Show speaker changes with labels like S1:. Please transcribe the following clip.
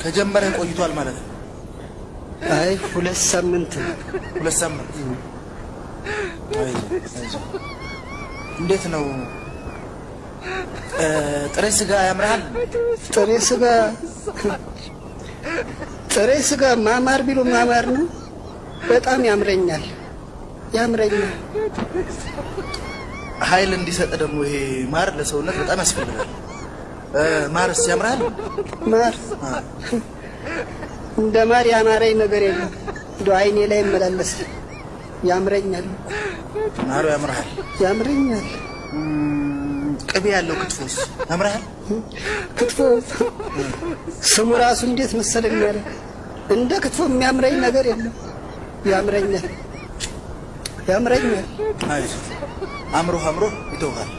S1: ከጀመረህ ቆይቷል ማለት ነው።
S2: አይ 2 ሳምንት ነው።
S1: 2 ሳምንት። አይዞህ አይዞህ። እንዴት ነው ጥሬ ስጋ ያምርሃል?
S2: ጥሬ ስጋ፣ ጥሬ ስጋ ማማር ቢሉ ማማር ነው። በጣም ያምረኛል፣ ያምረኛል።
S1: ኃይል እንዲሰጥ ደግሞ ይሄ ማር ለሰውነት በጣም ያስፈልጋል። ማርስ ያምርሃል?
S2: ማር፣ እንደ ማር ያማረኝ ነገር የለም። እንደው አይኔ ላይ ይመላለሳል። ያምረኛል።
S1: ማሩ ያምርሃል።
S2: ያምረኛል።
S1: ቅቤ ያለው ክትፎስ ያምርሃል?
S2: ክትፎ ስሙ ራሱ እንዴት መሰለኝ ያለ፣ እንደ ክትፎ የሚያምረኝ ነገር የለም። ያምረኛል፣ ያምረኛል።
S1: አይዞህ፣ አምሮህ አምሮህ ይተውሃል።